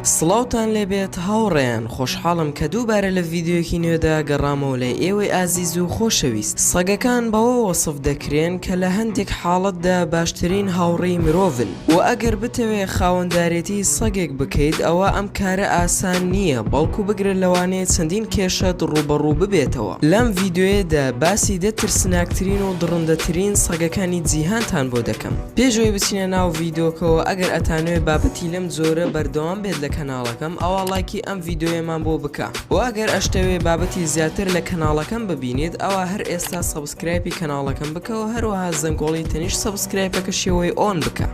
سڵاوتان لێبێت هاوڕێیان خۆشحاڵم کە دووبارە لە ڤیدیۆیەکی نوێدا گەڕامەوە لای ئێوەی ئازیز و خۆشەویست سەگەکان بەوە وەسف دەکرێن کە لە هەندێک حاڵەتدا باشترین هاوڕێی مرۆڤن وە ئەگەر بتەوێ خاوەندارێتی سەگێک بکەیت ئەوا ئەم کارە ئاسان نییە بەڵکو بگرە لەوانەیە چەندین کێشەت ڕووبەڕوو ببێتەوە لەم ڤیدیۆیەدا باسی دە ترسناکترین و دڕندەترین سەگەکانی جیهانتان بۆ دەکەم. پێش ئەوەی بچینە ناو ڤیدۆکەوە ئەگەر ئەتانەوێ بابەتی لەم جۆرە بەردەوام بێت لە کەناڵەکەم ئەوا ڵایکی ئەم ڤیدۆیەمان بۆ بکە وە ئەگەر ئەشتەوێ بابەتی زیاتر لە کەناڵەکەم ببینیت ئەوا هەر ئێستا subscribe ی کەناڵەکەم بکە و هەروەها زەنگۆڵی تەنیشت subscribe ەکە شێوەی on بکە.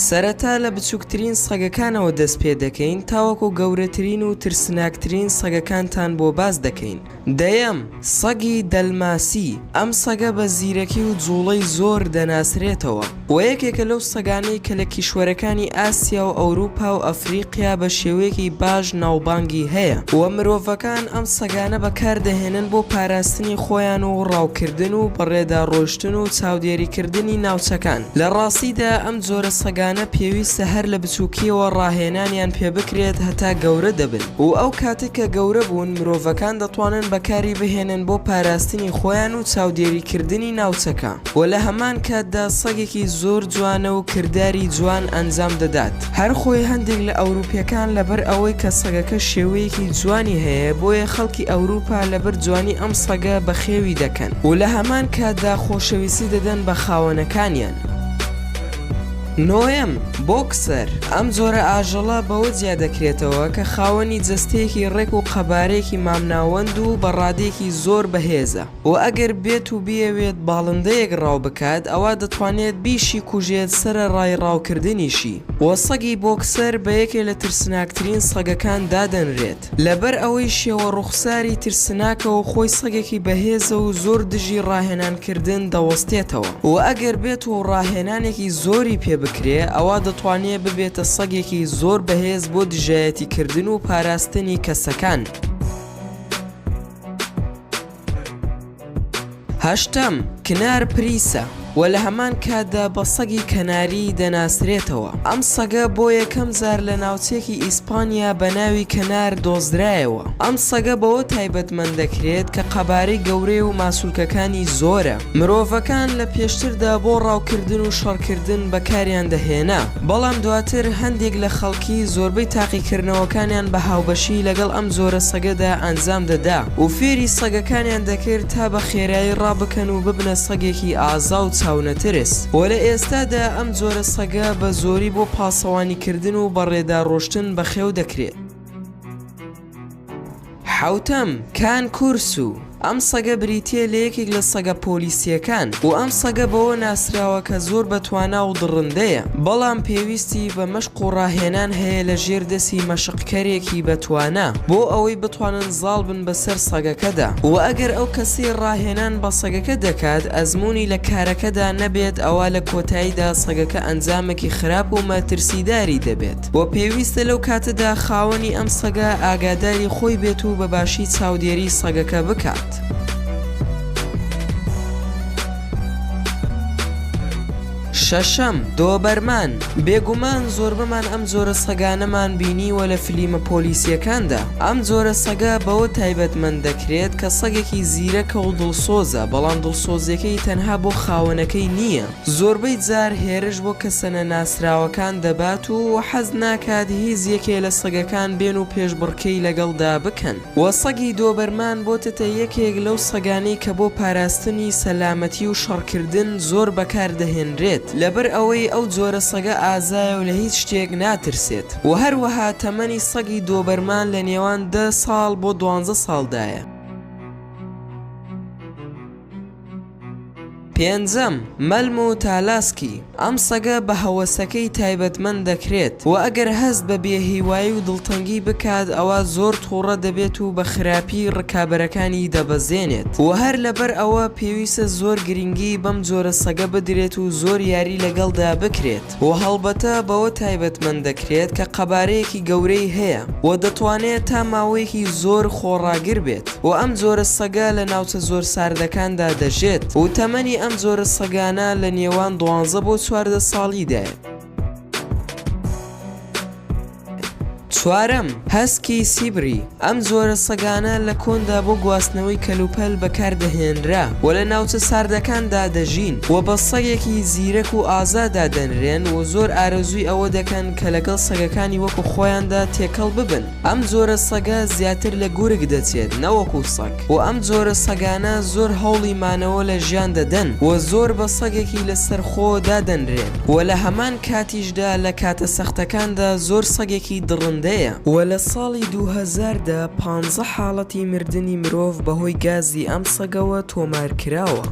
سەرەتا لە بچووکترین سەگەکانەوە دەست پێ دەکەین تاوەکو گەورەترین و ترسناکترین سەگەکانتان بۆ باس دەکەین. دەیەم، سەگی دەلماسی، ئەم سەگە بە زیرەکی و جوڵەی زۆر دەناسرێتەوە و یەکێکە لەو سەگانەی کە لە کیشوەرەکانی ئاسیا و ئەوروپا و ئەفریقیا بە شێوەیەکی باش ناوبانگی هەیە و مرۆڤەکان ئەم سەگانە بەکاردەهێنن بۆ پاراستنی خۆیان و ڕاوکردن و بەڕێدا ڕۆیشتن و چاودێریکردنی ناوچەکان. لە ڕاستیدا ئەم جۆرە سەگانە پێویستە هەر لە بچووکییەوە ڕاهێنانیان پێبکرێت هەتا گەورە دەبن و ئەو کاتەی کە گەورە بوون مرۆڤەکان دەتوانن بەکاری بهێنن بۆ پاراستنی خۆیان و چاودێریکردنی ناوچەکە و لە هەمان کاتدا سەگێکی زۆر جوانە و کرداری جوان ئەنجام دەدات. هەر خۆی هەندێک لە ئەوروپیەکان لەبەر ئەوەی کە سەگەکە شێوەیەکی جوانی هەیە بۆیە خەڵکی ئەوروپا لەبەر جوانی ئەم سەگە بەخێوی دەکەن و لە هەمان کاتدا خۆشەویستی دەدەن بە خاوەنەکانیان. نۆیەم، بۆکسەر، ئەم جۆرە ئاژەڵە بەوە جیا دەکرێتەوە کە خاوەنی جەستەیەکی ڕێک و قەبارەیەکی مامناوەند و بە ڕادەیەکی زۆر بەهێزە و ئەگەر بێت و بیەوێت باڵندەیەک ڕاو بکات ئەوا دەتوانێت بیشی کوژێت سەرەڕای ڕاوکردنیشی و سەگی بۆکسەر بە یەکێ لە ترسناکترین سەگەکان دادەنرێت. لەبەر ئەوەی شێوە ڕوخساری ترسناکە و خۆی سەگێکی بەهێزە و زۆر دژی ڕاهێنان کردن دەوەستێتەوە و ئەگەر بێت و ڕاهێنانێکی زۆری پێ بکرێ ئەوا دەتوانێ ببێتە سەگێکی زۆر بەهێز بۆ دژایەتی کردن و پاراستنی کەسەکان. هەشتەم، کنار پریسە، و لە هەمان کاتدا بە سەگی کەناری دەناسرێتەوە. ئەم سەگە بۆ یەکەم جار لە ناوچەیەکی ئیسپانیا بە ناوی کەنار دۆزرایەوە. ئەم سەگە بەوە تایبەتمەند دەکرێت کە قەبارەی گەورەیە و ماسولکەکانی زۆرە. مرۆڤەکان لە پێشتردا بۆ ڕاوکردن و شەڕکردن بەکاریان دەهێنا، بەڵام دواتر هەندێک لە خەڵکی زۆربەی تاقیکردنەوەکانیان بە هاوبەشی لەگەڵ ئەم جۆرە سەگەدا ئەنجام دەدا و فێری سەگەکانیان دەکرد تا بە خێرایی ڕابکەن و ببنە سەگێکی ئازا و چاونەترس و لە ئێستادا ئەم جۆرە سەگە بە زۆری بۆ پاسەوانیکردن و بەڕێدا ڕۆشتن بەخێو دەکرێت. حەوتەم، کان کورسو، ئەم سەگە بریتییە لە یەکێک لە سەگە پۆلیسییەکان و ئەم سەگە بەوە ناسراوە کە زۆر بە توانا و دڕندەیە، بەڵام پێویستی بە مەشق و ڕاهێنان هەیە لە ژێر دەستی مەشقکەرێکی بە توانا بۆ ئەوەی بتوانن زاڵ بن بەسەر سەگەکەدا و ئەگەر ئەو کەسەی ڕاهێنان بە سەگەکە دەکات ئەزموونی لە کارەکەدا نەبێت ئەوا لە کۆتاییدا سەگەکە ئەنجامێکی خراپ و مەترسیداری دەبێت. وە پێویستە لەو کاتەدا خاوەنی ئەم سەگە ئاگاداری خۆی بێت و بە باشی چاودێری سەگەکە بکات. شەشەم، دۆبەرمان، بێگومان زۆربەمان ئەم جۆرە سەگانەمان بینیوە لە فلیمە پۆلیسیەکاندا، ئەم جۆرە سەگە بەوە تایبەتمەند دەکرێت کە سەگێکی زیرەکە و دڵسۆزە، بەڵام دڵسۆزیەکەی تەنها بۆ خاوەنەکەی نییە، زۆربەی جار هێرش بۆ کەسە نەناسراوەکان دەبات و حەز ناکات هیچ یەکێ لە سەگەکان بێن و پێشبڕکێی لەگەڵدا بکەن و سەگی دۆبەرمان بۆتەتە یەکێک لەو سەگانەی کە بۆ پاراستنی سەلامەتی و شەڕکردن زۆر بەکار دەهێنرێت لەبەر ئەوەی ئەو جۆرە سەگە ئازایە و لە هیچ شتێک ناترسێت و هەروەها تەمەنی سەگی دۆبەرمان لە نێوان دە ساڵ بۆ دوانزە ساڵدایە. پێنجەم، مەلمو تالاسکی، ئەم سەگە بە هەوەسەکەی تایبەتمەند دەکرێت و ئەگەر هەست بە بێهیوایی و دڵتەنگی بکات ئەوا زۆر توڕە دەبێت و بە خراپی ڕکابەرەکانی دەبەزێنێت و هەر لەبەر ئەوە پێویستە زۆر گرنگی بەم جۆرە سەگە بدرێت و زۆر یاری لەگەڵدا بکرێت و هەڵبەتە بەوە تایبەتمەند دەکرێت کە قەبارەیەکی گەورەی هەیە و دەتوانێت تا ماوەیەکی زۆر خۆڕاگر بێت. و ئەم جۆرە سەگە لە ناوچە زۆر ساردەکاندا دەژێت و تەمەنی ئەم جۆرە سەگانە لە نێوان دوانزە بۆ 14 ساڵیدایە. چوارەم، هەسکی سیبری، ئەم جۆرە سەگانە لە کۆندا بۆ گواستنەوەی کەلوپەل بەکاردەهێنرا و لە ناوچە ساردەکاندا دەژین و بە سەگێکی زیرەک و ئازا دادەنرێن و زۆر ئارەزووی ئەوە دەکەن کە لەگەڵ سەگەکانی وەکو خۆیاندا تێکەڵ ببن. ئەم جۆرە سەگە زیاتر لە گورگ دەچێت نەوەکو سەگ و ئەم جۆرە سەگانە زۆر هەوڵی مانەوە لە ژیان دەدەن و زۆر بە سەگێکی لەسەرخۆ دادەنرێن و لە هەمان کاتیشدا لە کاتە سەختەکاندا زۆر سەگێکی دڕندەیە. و لە ساڵی 2000 دا پانزە حاڵەتی مردنی مرۆڤ بەهۆی گازی ئەم سەگەوە تۆمارکراوە.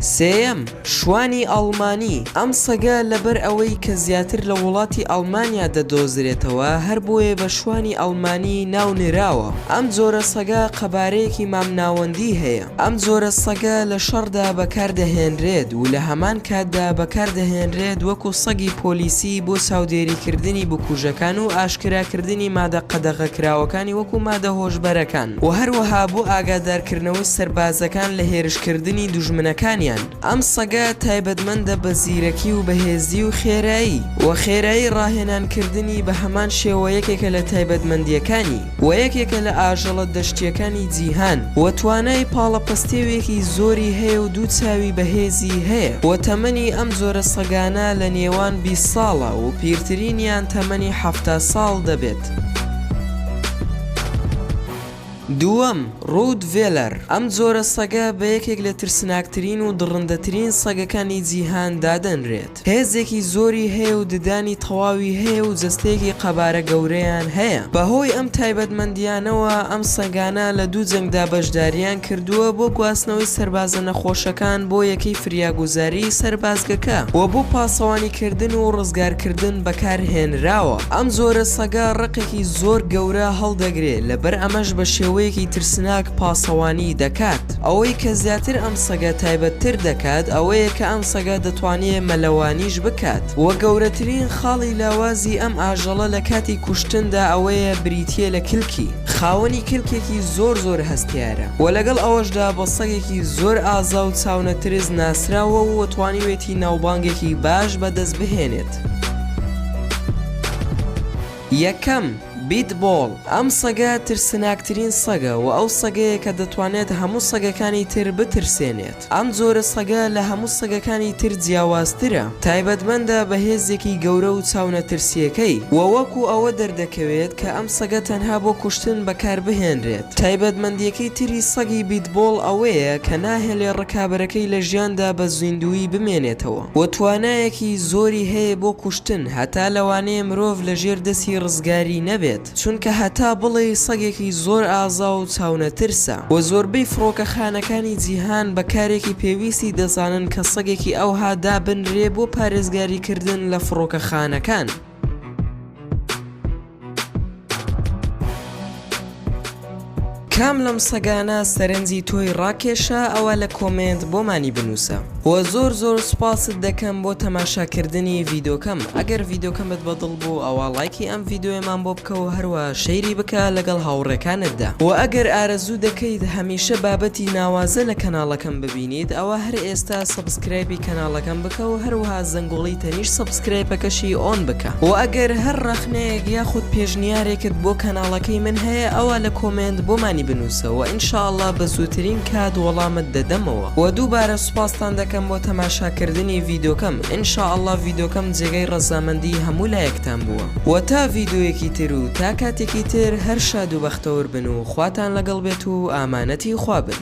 سێیەم، شوانی ئەڵمانی، ئەم سەگە لەبەر ئەوەی کە زیاتر لە وڵاتی ئەڵمانیا دەدۆزرێتەوە هەر بۆیە بە شوانی ئەڵمانی ناو نراوە، ئەم جۆرە سەگە قەبارەیەکی مامناوەندی هەیە، ئەم جۆرە سەگە لە شەڕدا بەکار دەهێنرێت و لە هەمان کاتدا بەکار دەهێنرێت وەکو سەگی پۆلیسی بۆ چاودێریکردنی بکوژەکان و ئاشکراکردنی مادە قەدەغەکراوەکانی وەکو مادە هۆشبەرەکان و هەروەها بۆ ئاگادارکردنەوەی سەربازەکان لە هێرشکردنی دوژمنەکانیان. ئەم سەگە تایبەتمەندە بە زیرەکی و بەهێزی و خێرایی، و خێرایی ڕاهێنانکردنی بە هەمان شێوە یەکێکە لە تایبەتمەندییەکانی، و یەکێکە لە ئاژەڵە دەشتییەکانی جیهان، و توانای پاڵەپەستێوێکی زۆری هەیە و دوو چاوی بەهێزی هەیە، و تەمەنی ئەم جۆرە سەگانە لە نێوان 20 ساڵە و پیرترینیان تەمەنی 70 ساڵ دەبێت. دووەم، ڕوت ڤێلەر، ئەم جۆرە سەگە بە یەکێک لە ترسناکترین و دڕندەترین سەگەکانی جیهان دادەنرێت. هێزێکی زۆری هەیە و ددانی تەواوی هەیە و جەستەیەکی قەبارە گەورەیان هەیە. بەهۆی ئەم تایبەتمەندییانەوە ئەم سەگانە لە دوو جەنگدا بەشدارییان کردووە بۆ گواستنەوەی سەربازە نەخۆشەکان بۆ یەکەی فریاگوزاریی سەربازگەکە و بۆ پاسەوانیکردن و ڕزگارکردن بەکارهێنراوە. ئەم جۆرە سەگە ڕقێکی زۆر گەورە هەڵدەگرێ لەبەر ئەمەش بە شێوەیەکی ترسناک پاسەوانی دەکات. ئەوەی کە زیاتر ئەم سەگە تایبەتتر دەکات ئەوەیە کە ئەم سەگە دەتوانێ مەلەوانیش بکات و گەورەترین خاڵی لاوازی ئەم ئاژەڵە لە کاتی کوشتندا ئەوەیە بریتییە لە کلکی. خاوەنی کلکێکی زۆر زۆر هەستیارە و لەگەڵ ئەوەشدا بە سەگێکی زۆر ئازا و چاونەترس ناسراوە و توانیوێتی ناوبانگێکی باش بەدەست بهێنێت. یەکەم، بیت بۆڵ، ئەم سەگە ترسناکترین سەگە و ئەو سەگەیە کە دەتوانێت هەموو سەگەکانی تر بترسێنێت. ئەم جۆرە سەگە لە هەموو سەگەکانی تر جیاوازترە، تایبەتمەندە بە هێزێکی گەورە و چاونەترسییەکەی و وەکو ئەوە دەردەکەوێت کە ئەم سەگە تەنها بۆ کوشتن بەکاربهێنرێت. تایبەتمەندییەکەی تری سەگی بیتبۆڵ ئەوەیە کە ناهێلێ ڕکابەرەکەی لە ژیاندا بە زیندوویی بمێنێتەوە و توانایەکی زۆری هەیە بۆ کوشتن هەتا لەوانەیە مرۆڤ لە ژێر دەستی ڕزگاری نەبێت چونکە هەتا بڵێی سەگێکی زۆر ئازا و چاونەترسە و زۆربەی فڕۆکەخانەکانی جیهان بە کارێکی پێویستی دەزانن کە سەگێکی ئەوها دابنرێ بۆ پارێزگاریکردن لە فڕۆکەخانەکان. کام لەم سەگانە سەرنجی تۆی ڕاکێشا ئەوە لە comment بۆمانی بنووسە وە زۆر زۆر سوپاست دەکەم بۆ تەماشاکردنی ڤیدۆکەم ئەگەر ڤیدۆکەمت بەدڵ بوو ئەوا ڵایکی ئەم ڤیدۆیەمان بۆ بکە و هەروە share ی بکە لەگەڵ هاوڕێکانتدا وە ئەگەر ئارەزوو دەکەیت هەمیشە بابەتی ناوازە لە کەناڵەکەم ببینیت ئەوا هەر ئێستا subscribe ی کەناڵەکەم بکە و هەروەها زەنگۆڵی تەنیشت subscribe ەکەشی on بکە وە ئەگەر هەر ڕەخنەیەک یاخود پێشنیارێکت بۆ کەناڵەکەی من هەیە ئەوا لە comment بۆمانی بنوسە وە ان شاء اللە بە زووترین کات وەڵامت دەدەمەوە وە دووبارە سوپاستان دەکەم بۆ تەماشاکردنی ڤیدۆکەم ان شاء اللە ڤیدۆکەم جێگای ڕەزامەندی هەموو لایەکتان بووە وە تا ڤیدۆیەکی تر و تا کاتێکی تر هەر شاد و بەختەوەر بن و خواتان لەگەڵ بێت و ئامانەتی خوا بن.